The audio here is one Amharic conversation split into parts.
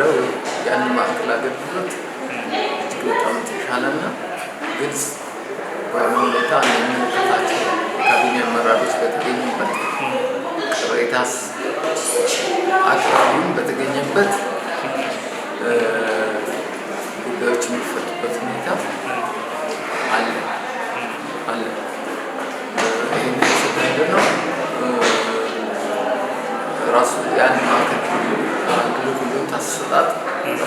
ከነበረው የአንድ ማዕከል አገልግሎት እጅግ በጣም የተሻለና ግልጽ በሆነ ሁኔታ የሚመለከታቸው ካቢኔ አመራሮች በተገኙበት፣ ቅሬታ አቅራቢውም በተገኘበት ጉዳዮች የሚፈቱበት ሁኔታ አለ። ይህን ስል ምንድን ነው፣ ራሱ የአንድ ማዕከል አገልግሎት አሰጣጥ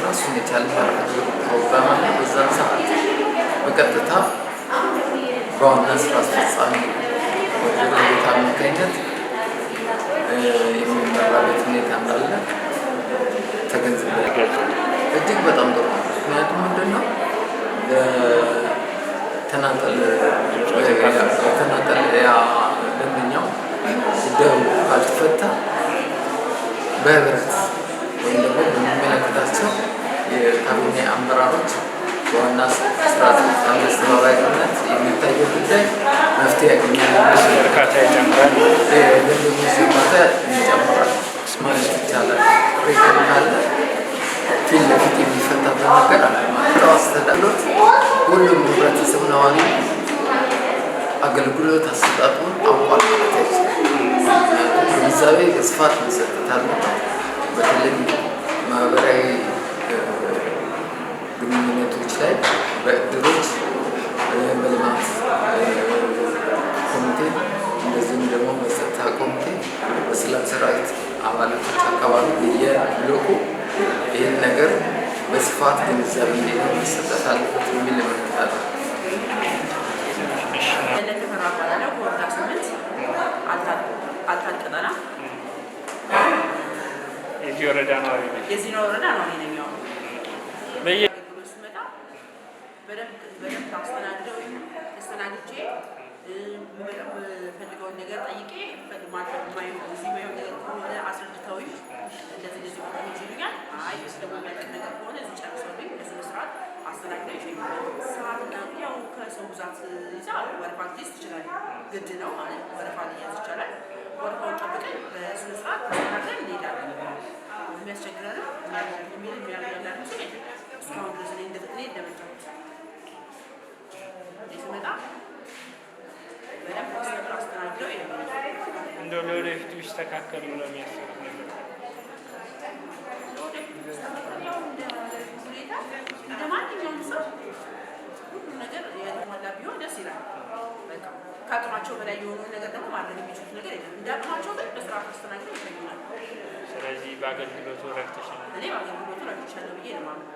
ራሱን የቻለ መርሃ ግብር ፕሮግራም አለ። በዛን ሰዓት በቀጥታ በዋና ስራ አስፈጻሚ ወይዘሮ ጌታ አማካኝነት የሚመራበት ሁኔታ እንዳለ ተገንዝቤያለሁ። እጅግ በጣም ጥሩ ነው። ምክንያቱም ምንድን ነው፣ በተናጠል ያ ደንበኛው ጉዳዩ ካልተፈታ በህብረት ወይም ደግሞ በሚመለከታቸው የካቢኔ አመራሮች በዋና ስራ አስፈጻሚ አስተባባሪነት የሚታየው ጉዳይ መፍትሄ ያገኛል። እርካታ ይጨምራል። የደንበኞች እርካታ ይጨምራል ማለት ይቻላል። ቅሬታ ካለ ፊት ለፊት የሚፈታበት ነገር አለ ማለት ነው። አስተዳደሮት ሁሉም ህብረተሰብ ነዋሪ አገልግሎት አሰጣጡን አውቋል ማለት አይቻልም። ምክንያቱም ግንዛቤ በስፋት መሰጠት አለበት። በተለይ ማህበራዊ ግንኙነቶች ላይ በእድሮች፣ በልማት ኮሚቴ፣ እንደዚሁም ደግሞ በጸጥታ ኮሚቴ፣ በሰላም ሰራዊት አባላቶች አካባቢ በየብሎኩ ይህን ነገር በስፋት ግንዛቤ እንዲኖር መሰጠት አለበት የሚል እምነት አለ። ገነት ተፈራ እባላለሁ። ከወረዳ 8 አልታድ ቀጠና። የዚህ ወረዳ ነዋሪ ነሽ? የዚህ ነው ወረዳ ነው ነኝ። ያው በየ አገልግሎት ስመጣ በደንብ በደንብ አስተናግደው ተስተናግጄ የምፈልገውን ነገር ጠይቄ፣ እዚህ የማይሆን ነገር ከሆነ አስረድተውኝ እንደዚህ እንደዚህ ሆነ ይሉኛል። አይ እሱ ደግሞ የሚያልቅ ነገር ከሆነ እዚህ ጨርሰውልኝ በስነ ስርዓት አስተናግደው ይሸኙኛል። ሰዓትና ያው ከሰው ብዛት ይዛ ወረፋ ልትይዝ ትችላለህ። ግድ ነው ማለት ወረፋ ሊያዝ ይቻላል። ወረፋውን ጠብቀን በስነ ስርዓት ተስተናግደን እንሄዳለን። የሚያስቸግረንም የሚል የሚያላሉ ሰው የለም። እስካሁን ድረስ እኔ እንደመጣሁት እኔ ስመጣ በደንብ አስተናግደው ይለኛል። እንደው ለወደፊቱ ይስተካከል ብለው የሚያስቡት ነገር? ለወደፊቱ ቢስተካከል ያው እንደ ሀገሪቱ ሁኔታ እንደ ማንኛውም ሰው ሁሉም ነገር የተሟላ ቢሆን ደስ ይላል። በቃ ከአቅማቸው በላይ የሆነውን ነገር ደግሞ ማድረግ የሚችሉት ነገር የለም። እንደ አቅማቸው ግን በስርዓት አስተናግደው ይሸኙናል። ስለዚህ በአገልግሎቱ ረክተሻል? እኔ በአገልግሎቱ ረክቻለሁ ብዬ ነው የማምነው።